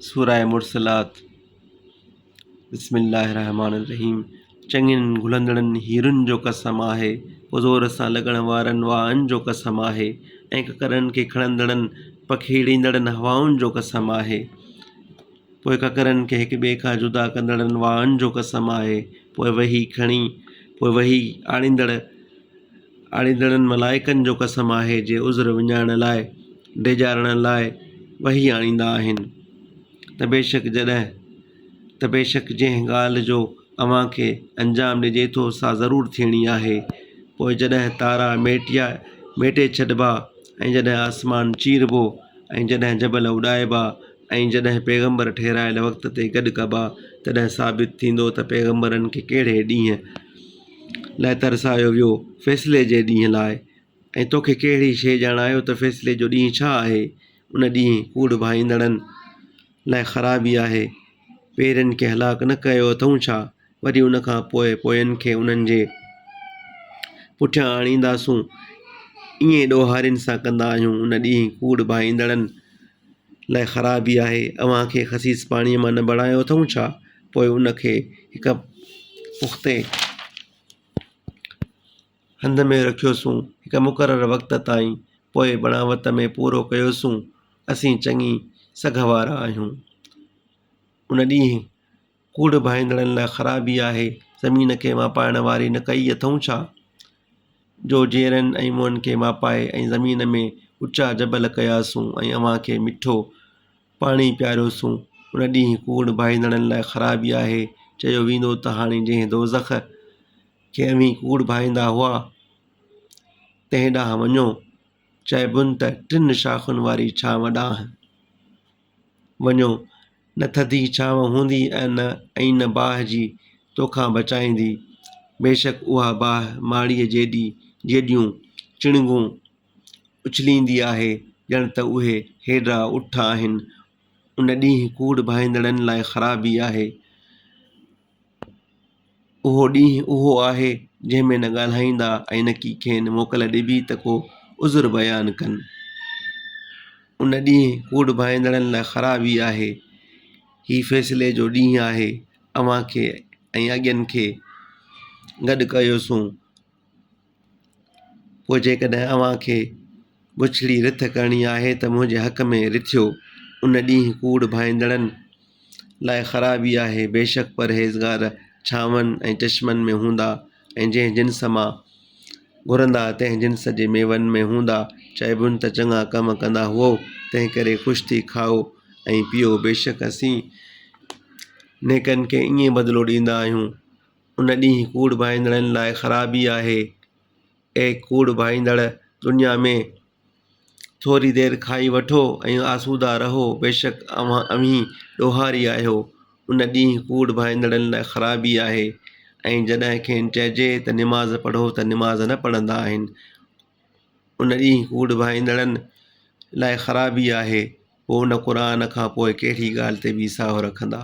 سوره مرسلات، بسم الله الرحمٰن الرحيم چڱين گهلندڙن هيرن جو قسم آهي، پرزور سان لڳڻ وارن واءن جو قسم آهي ۽ ڪڪرن کي کڻندڙن پکيڙيندڙن هوائن جو قسم آهي. پوء ڪڪرن کي هڪ ٻئي کان جدا ڪندڙن واءن جو قسم آهي. پوء وحي کڻي پوء وحي آڻيندڙ آڻيندڙن ملائڪن جو قسم آهي جي عذر وڃائڻ لاء، ڊيڄارڻ لاء، وحي آڻيندا آهن ته بيشڪ جڏهن ته بيشڪ جنهن ڳالهه جو اوهان کي انجام ڏجي ٿو سا ضرور ٿيڻي آهي. پوء جڏهن تارا ميٽيا ميٽي ڇڏبا ۽ جڏهن آسمان چيربو ۽ جڏهن جبل اڏائبا ۽ جڏهن پيغمبر ٺهرايل وقت تي گڏ ڪبا تڏهن ثابت ٿيندو ته پيغمبرن کي ڪهڙي ڏينهن لاء ترسايو ويو، فيصلي جي ڏينهن لاء، ۽ توکي ڪهڙي شيء ڄاڻايو ته فيصلي جو ڏينهن ڇا آهي؟ ان ڏينهن ڪوڙ ڀائيندڙن لاء خرابي آهي. پهرين کي هلاڪ نه ڪيو اٿئون ڇا؟ وري ان کان پوء پوين کي انهن جي پٺيان آڻينداسون. ائين ڏوهارين سان ڪندا آهيون. ان ڏينهن ڪوڙ ڀائيندڙن لاء خرابي آهي. اوهان کي خسيس پاڻيء مان نه بڻايو اٿئون ڇا؟ پوء ان کي هڪ پختي هنڌ ۾ رکيوسون، هڪ مقرر وقت تائين، پوء بڻاوت ۾ پورو ڪيوسون، اسين چڱي سگهه وارا آهيون. ان ڏينهن ڪوڙ ڀائيندڙن لاء خرابي آهي، زمين کي ماپائڻ واري نه ڪئي اٿئون ڇا؟ جو جيئرن ۽ مئن کي ماپائي ۽ زمين ۾ اچا جبل ڪياسون ۽ اوهان کي مٺو پاڻي پياريوسون، ان ڏينهن ڪوڙ ڀائيندڙن لاء خرابي آهي، چيو ويندو ته هاڻي جنهن دوزخ کي اوهين ڪوڙ ڀائيندا هئا، تنهن ڏانهن وڃو، چئبن ته ٽن شاخن واري ڇانو ڏانهن وڃو، نه ٿڌي ڇانو هوندي ۽ نه ۽ نه باهه جي توکان بچائيندي، بيشڪ اها باهه ماڙيء جيڏي جيڏيون چڻنگون اڇليندي آهي، ڄڻ ته اهي هيڊا اٺ آهن. ان ڏينهن ڪوڙ ڀائيندڙن لاء خرابي آهي. اهو ڏينهن اهو آهي، جنهن ۾ نه ڳالهائيندا ۽ نڪي کين موڪل ڏبي ته ڪو عذر بيان ڪن. ان ڏينهن ڪوڙ ڀائيندڙن لاء خرابي آهي. هي فيصلي جو ڏينهن آهي. اوهان کي ۽ اڳين کي گڏ ڪيوسون. پوء جيڪڏهن اوهان کي بڇڙي رٿ ڪرڻي آهي ته منهنجي حق ۾ رٿيو. ان ڏينهن ڪوڙ ڀائيندڙن لاء خرابي آهي. بيشڪ پرهيزگار ڇانون ۽ چشمن ۾ هوندا ۽ جنهن جنس مان گهرندا تنهن جنس جي ميون ۾ هوندا. چئبن ته چڱا ڪم ڪندا هئو، تنهنڪري خوش ٿي کائو ۽ پيئو. بيشڪ اسين نيڪن کي ائين بدلو ڏيندا آهيون. ان ڏينهن ڪوڙ ڀائيندڙن لاء خرابي آهي. اي ڪوڙ ڀائيندڙ! دنيا ۾ ٿوري دير کائي وٺو ۽ آسودا رهو، بيشڪ اوهين ڏوهاري آهيو. ان ڏينهن ڪوڙ ڀائيندڙن لاء خرابي آهي ۽ جڏهن کين چئجي ته نماز پڙهو ته نماز نه پڙهندا آهن. ان ڏينهن ڪوڙ ڀائيندڙن لاء خرابي آهي. پوء ان قرآن کان پوء ڪهڙي ڳالهه تي ويساهه رکندا؟